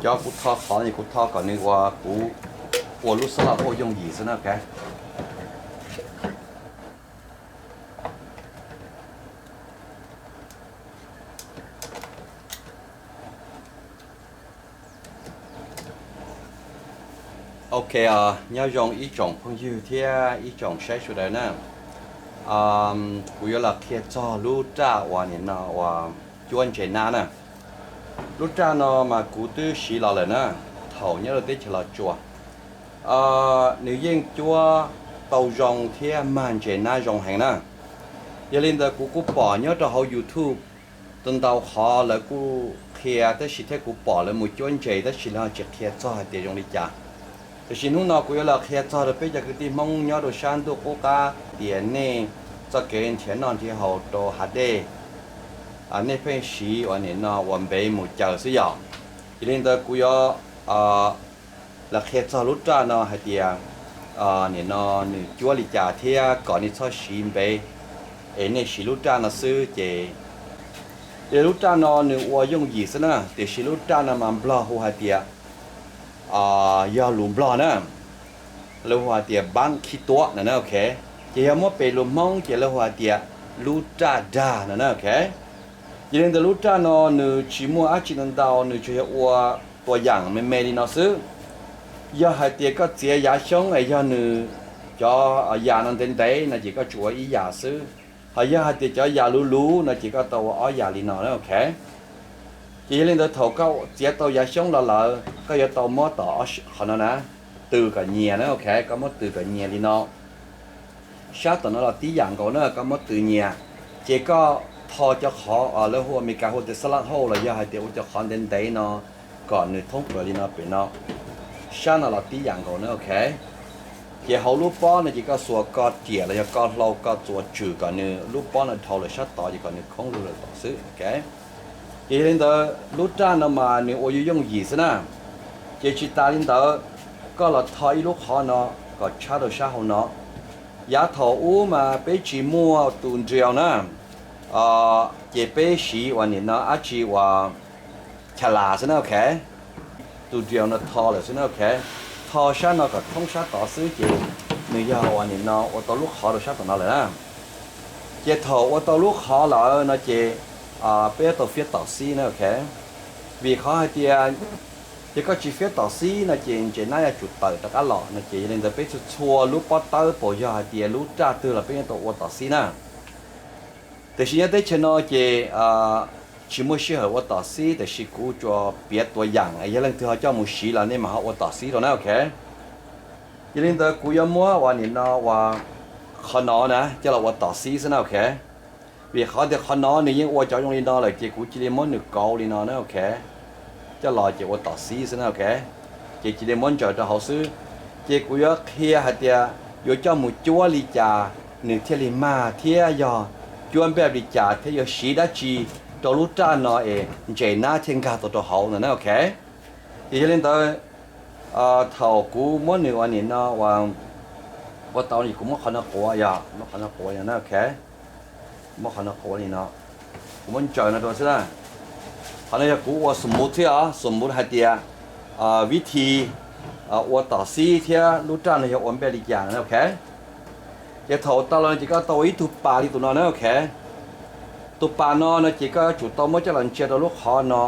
Cov kuv tho qhov no kuv tho kom nws ua kuv ua lub xab laj hauj yooj yim xwb na, ok. Ok, nyob zoo ib tsoom phooj ywg thiab ib tsoom saib sawv daws na. Kuv yuav los qhia txog lub raj uas nim no uas cuab ntses nab na. Lub raj no mas kuv twb siv los lawm na, thaum nyob rau teb chaws Los Tsuas. Nws yeej cuab tau zoo thiab mag ntses nab zoo heev na. Yog li ntawd kuv kuj pom nyob rau hauv YouTube ntau qhov lawv kuj qhia tab sis thiab kuv pom lawv mus cuab ntses tab sis lawv ho tsis qhia txog hais tias zoo li cas. Tiam sis hnub no kuv yuav los qhia txog rau peb cov kwv tij Hmoob nyob rau sab ntuj qub qab tias nej txoj kev nrhiav noj nrhiav haus rau hav dej, nej pheej siv uas nim no uas npev mus caws xwb yom. Yog li ntawd kuv yuav los qhia txog lub raj no hais tias nim no nws cuab li cas thiab kom nej txhob siv npev, es nej siv lub raj no xwb ces, ces lub raj no nws ua yooj yim xwb na, tiam sis lub raj no mas Nplog hu hais tias, yog lus Nplog na, lawv hu hais tias npab khib tuab no na, ok. Ces yog muab pes lus Hmoob ces lawv hu hais tias lub raj dag no na, ok. Yog li ntawd lub raj no nws tsis muaj dab tsi ntau ntau, nws tsuas yog ua tua yam me me li no xwb. Yog hais tias koj txiav yav xyoob es yog nws cov yam no ntev ntev no ces koj tsuas ua ib yam xwb. Ho yog hais tias cov yam luv luv no ces koj tau ua ob yam li no na, ok. Ces yog li ntawd thaum koj txiav tau yav xyoob los lawm koj yuav tau muab tom qhov no na, tws kom nyias na, ok, koj muab tws kom nyias li no. Sab tom no los tib yam nkaus na, koj muab tws nyias, ces koj tho cov qhov lawv hu Amelikas hu tias salad hole los yog hais tias ua cov qhov ntev ntev no kom nws thoob plaws li no pem no. Sab no los tib yam nkaus na, ok. Ces hauv lub pob no ces koj xuas ko riam los yog ko hlau ko txuas tswm kom nws lub pob no dhau lawm sab tod ces kom nws khoob lug lawm tom xwb, ok. Ces yog li ntawd lub raj no mas nws ua yooj yooj yim xwb na. Ces tsis tas li ntawd, koj los tho ib lub qhov no kom tshab rau sab hauv no. Yav thaum ub mas peb tsis muaj tus drill na, ces peb siv uas nim no dab tsi uas chav las xwb na, ok. Tus drill no tho lawm xwb na, ok. Tho sab no kom thoob sab tod xwb ces nws yog uas nim no ua tau lub qhov rau sab tom no lawm na. Ces thaum ua tau lub qhov lawm no ces peb yuav tau fiab tom xib na, ok. Vim qhov hais tias yog koj tsis fiab tom xib no ces ntses nab yuav tsum tawm rov qab los no ces yog li ntawd peb txhua txhua lub pob tawb puas yog hais tias lub raj twg los peb yuav tau ua tom xib na. Tiam sis nyob teb chaws no ces tsis muaj sij hawm ua tom xib, tiam sis kuv tsuas piav tua yam es yog leej twg ho coj mus siv los nej mam ho ua tom xib rau na, ok. Yog li ntawd kuv yuav muab uas nim no uas qhov no na coj los ua tom xib xwb na, ok. Vim qhov tias qhov no nws yeej ua cov zoo li no lawm ces kuv cia li muab nws kauv li no na, ok. Coj los ces ua tom xib xwb na, ok. Ces cia li muab ntsaws rau hauv xwb. Ces kuv yuav qhia hais tias yuav coj mus cuab li cas nws thiaj li mag thiab yog cuab npaj li cas thiab yuav siv dab tsi rau lub raj no es ntses nab thiaj nkag tau rau hauv ntawd na, ok. Ces yog li ntawd thaum kuv muab nws uas nim no ua tau kuv muab qhov no quav, yog muab qhov no quav li no na, ok. Muab qhov no quav li no, kuv muab ntsaws no rau xwb na. Qhov no yog kuv ua xum mus thiab os, xum mus hais tias vib thi ua tom xib thiab lub raj no yog ua npaj li cas na, ok. Ces thaum tau los no ces koj tau ua ib tug pas li tus no na, ok. Tus pas no no ces koj yuav tsum tau muab coj los ntsia rau lub qhov no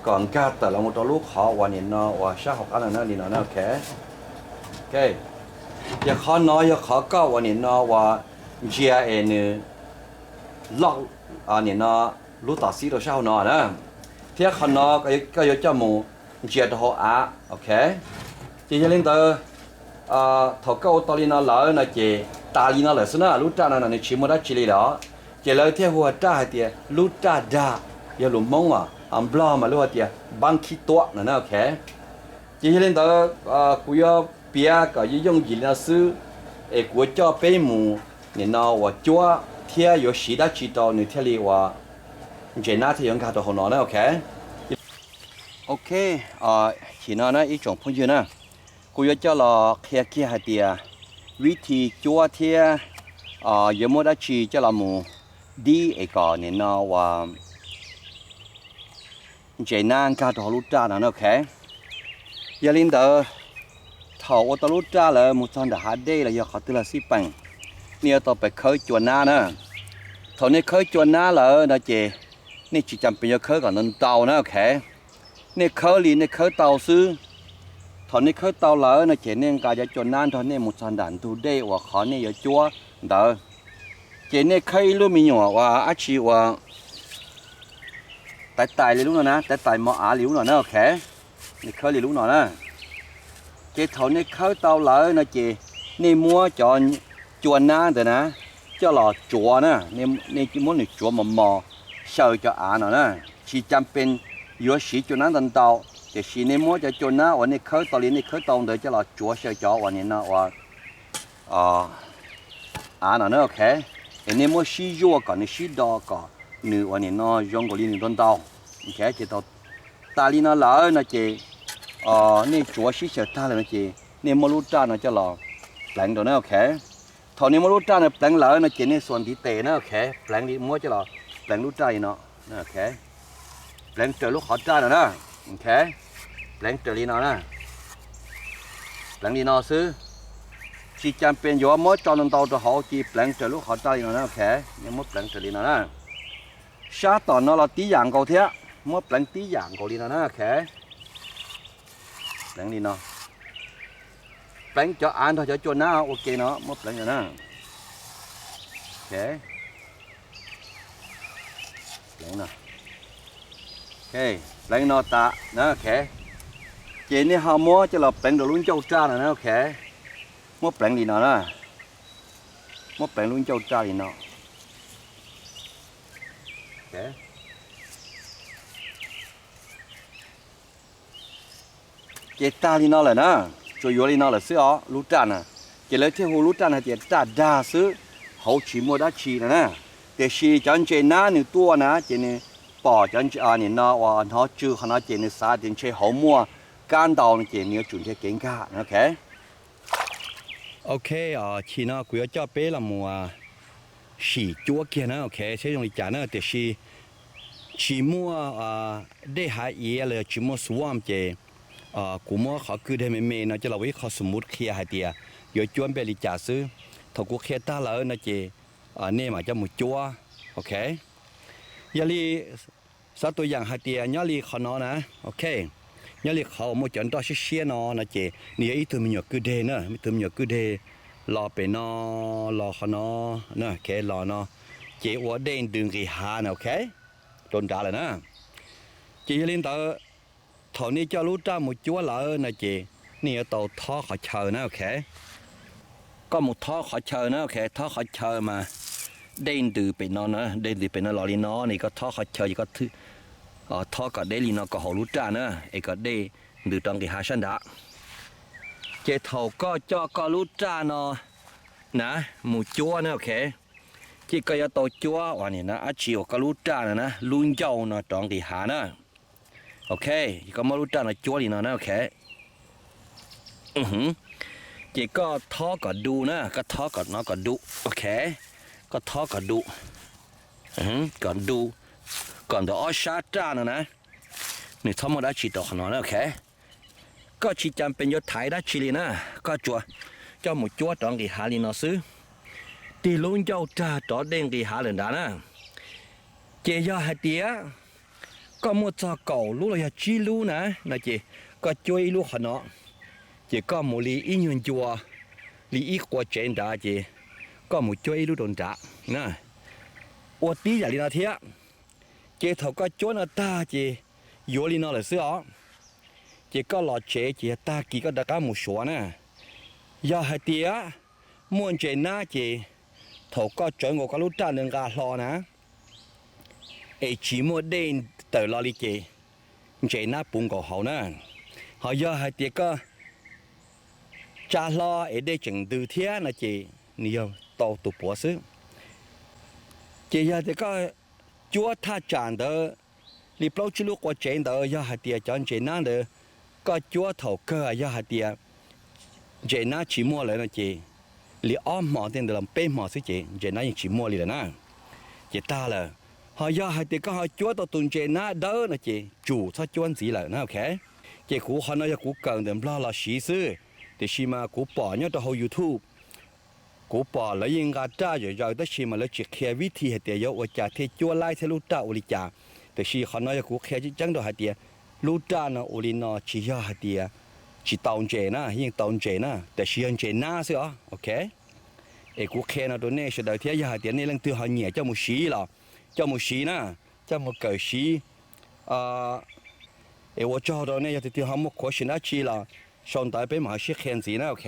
kom nkag tawm los mus rau lub qhov uas nim no uas sab hauv qab no na, li no na, ok. Ces qhov no yog qhov koj uas nim no uas ntsia es nws loj nim no lub tom xib rau sab hauv no na, thiab qhov no koj yuav coj mus ntsia rau hauv av, ok. Ces yog li ntawd thaum koj ua tau li no lawm no ces tas li no lawm xwb na, lub raj no no nws tsis muaj dab tsi li lawm. Ces lawv thiaj hu raj hais tias lub raj dag, yog lus Hmoob os, Nplog mas lub hais tias npab khib tuab no na, ok. Ces yog li ntawd kuv yuav piav kom yooj yooj yim li no xwb, es kuv yuav coj peb mus nim no uas cuab thiab yuav siv dab tsi rau nws thiaj li uas ntses nab thiaj yuav nkag rau hauv no na, ok. Ok, chim no na ib tsoom phooj ywg na, kuv yuav coj los qhia kiag hais tias vib thi cuab thiab yuav muab dab tsi coj los mus dib es kom nim no uas ntses nab nkag rau hauv lub raj no na, ok. Yog li ntawd, thaum ua tau lub raj lawm mus txog nram hav dej los yog qhov twg los xij peem, nej yuav tau pes khawb cua nab na. Thaum nej khawb cua nab lawm no ces nej tsis cas pes yuav khawb kom ntau ntau na, ok. Nej khawb li nej khawb tau xwb. Thaum nej khawb tau lawm no ces nej nqa cov cua nab nrog nej mus txog nram ntug dej uas qhov nej yuav cuab ntawd. Ces nej khawb ib lub me nyuam uas dab tsi uas tais tais li lub no na, tais tais mos av li lub no na, ok. Nej khawb li lub no na. Ces thaum nej khawb tau lawm no ces nej muab cov cua nab ntawd na coj los tsuav na, nej muab nws tsuav mos mos xyaw cov av no na. Tsis cas pes yuav siv cua nab ntau ntau, tiam sis nej muab cov cua nab uas nej khawb tau li nej khawb tau ntawd coj los tsuav xyaw cov uas nim no uas av no na, ok. Es nej muab sib zuaj kom nws sib do kom nws uas nim no zoo nkaus li nws ntau ntau. Ces tau tas li no lawm no ces nej tsuav sib xyaw tag lawm no ces nej muab lub raj no coj los pleev rau na, ok. Thaum nej muab lub raj no pleev lawm no ces nej xuas ntiv tes na, ok, pleev li, muab coj los pleev lub raj li no, ok. Pleev raws lub qhov raj no na, ok. Pleev raws li no na. Pleev li no xwb. Tsis cas pes yuav muab tso ntau ntau rau hauv, cia pleev raws lub qhov raj li no na, ok. Nej muab pleev raws li no na. Sab tom no los tib yam nkaus thiab, muab pleev tib yam nkaus li no na, ok. Pleev li no. Pleev cov av nrog cov cua nab ua ke no, muab pleev no na. Ok. Pleev no. Ok, pleev no tas na, ok. Ces nej ho muab coj los pleev rau lub ncauj raj no na, ok. Muab pleev li no na. Muab pleev lub ncauj raj li no. Ces tag li no lawm na, tsuas yuav li no lawm xwb os lub raj na. Ces lawv thiaj hu lub raj no tias raj dag xwb, hauv tsis muaj dab tsi no na. Tiam sis cov ntses nab nws tuaj na ces nws pom cov nim no uas hnov tsw qhov no ces nws xav tias ntshe hauv muaj kab ntau no ces nws yuav tsum nrhiav kev nkag, ok. Ok, chim no kuv yuav coj peb los mus sim cuab kiag na, ok, seb zoo li cas na, tiam sis tsis muaj dej hav iav los yog tsis muaj swamp ces kuv muab qhov kwj deg me me no coj los ua ib qho xu mut qhia hais tias yuav cuab npe li cas xwb. Thaum kuv qhia tag lawm no ces nej mam coj mus cuab, ok. Yog li xav tua yam hais tias nyob li qhov no na, ok, nyob li qhov uas muaj cov nroj siab siab no no ces nws yog ib tug me nyuam kwj deg na, ib tug me nyuam kwj deg los pem no, los qhov no, ok, los no, ces ua dej ntws nqis hav na, ok, rau nrad lawm na. Ces yog li ntawd, thaum nej coj lub raj mus cuab lawm no ces nej yuav tau thob qhov chaw na, ok. Koj mus thob qhov chaw na, ok, thob qhov chaw mas dej ntws pem no na, dej ntws pem no los li no ne, koj thob qhov chaw ces koj thob kom deb li no kom haum lub raj na, es kom dej ntws rov nqis hav sab nrad. Ces thaum koj coj koj lub raj no na mus cuab na, ok, ces koj yuav tau cuab uas nim no dab tsi uas koj lub raj no na, lub ncauj no rov nqis hav na. Ok, koj muab lub raj no cuab li no na, ok. Ces koj thob kom du na, koj thob kom no kom du, ok. Koj thob kom du, kom du, kom ntawm ob sab raj no na, nws txhob muaj dab tsi rau qhov no na, ok. Koj tsis cas pes yuav thaiv dab tsi li na, koj tsuas coj mus cuab rov nqis hav li no xwb. Tig lub ncauj raj rov dej nqis hav lawm nrad na. Ces yog hais tias koj muaj txog kaum lub los yog tsib lub na, no ces koj cuab ib lub qhov no, ces koj mus li ib nyuag ncua, li ib qua tsev nrad ces koj mus cuab ib lub rau nrad na. Ua tib yam li no thiab. Ces thaum koj cuab no tag ces yuav li no lawm xwb os. Ces koj los tsev ces yog tag kis koj rov qab mus suav na. Yog hais tias muaj ntses nab ces thaum koj tsawv nkaus koj lub raj ntawd nqa hlo na, es tsis muaj dej tawm los li ces ntses nab puv nkaus hauv na. Ho yog hais tias koj tsa hlo es dej tseem ntws thiab no ces nws yog tau tus puav xwb. Ces yog tias koj cuab thaj tsam ntawd li plaub tsib lub qua tsev ntawd, yog hais tias cov ntses nab ntawd koj cuab thaum kawg yog hais tias ntses nab tsis muaj lawm no ces li ob hmo tej ntawd los peb hmo xwb ces ntses nab yeej tsis muaj li lawm na. Ces tag lawm. Ho yog hais tias koj ho cuab tau tus ntses nab dawb no ces tsum txhob cuab ntxiv lawm na, ok. Ces kuv qhov no yog kuv kawm ntawm Nplog los siv xwb, tiam sis mas kuv pom nyob rau hauv YouTube, kuv pom lawv yeej nqa raj zom zaws tab sis mas lawv tsis qhia vib thi hais tias yuav ua cas thiaj cuab laib thiab lub raj ua li cas. Tiam sis qhov no yog kuv qhia tseeb tseeb rau hais tias lub raj no ua li no tsis yog hais tias tsis tau ntses na, yeej tau ntses na, tiam sis yog ntses nab xwb os, ok. Es kuv qhia no rau nej sawv daws thiab yog hais tias nej leej twg ho nyiam coj mus siv los coj mus siv na, coj mus kawm siv. Es ua tsaug rau nej, yog tus twg ho muaj question dab tsi los sau ntawv peb mam ho sib qhia ntxiv na, ok.